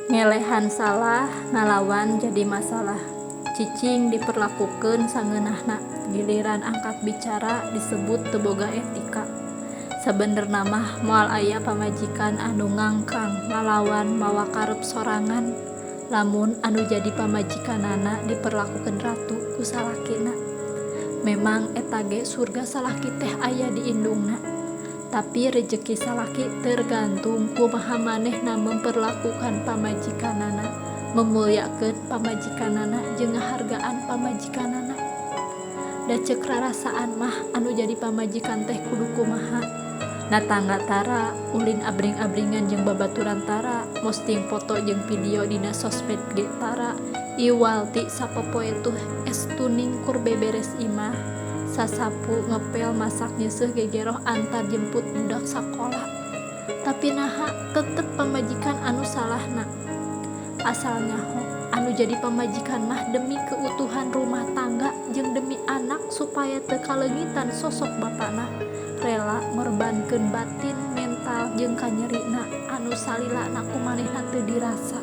Ngelehan salah, ngalawan jadi masalah. Cicing diperlakukeun sangeunahna, giliran angkat bicara disebut teu boga etika. Sabenerna mah moal aya pamajikan anu ngangkang ngalawan mawa karep sorangan lamun anu jadi pamajikanana diperlakukeun ratu ku salakina. Memang eta ge surga salaki teh aya di indungna. Tapi rejeki salaki tergantung kumaha manehna memperlakukan pamajikanana, memulyakeun pamajikanana jeung ngahargaan pamajikanana. Da ceuk rarasaan mah anu jadi pamajikan teh kudu kumaha? Natangga tara, ulin abring-abringan jeung babaturan tara, posting foto jeung video dina sosmed ge tara, iwal ti sapopoe tuh estuning kur beberes imah, sasapu, ngepel, masak, nyeuseuh, gegeroh, antar jemput budak sakola. Tapi naha tetep pamajikan anu salahna? Asal nyaho, anu jadi pamajikan mah demi keutuhan rumah tangga jeung demi anak supaya teu kaleungitan sosok bapana, rela ngorbankeun batin, mental jeung kanyerina anu salilana ku manehna teu dirasa.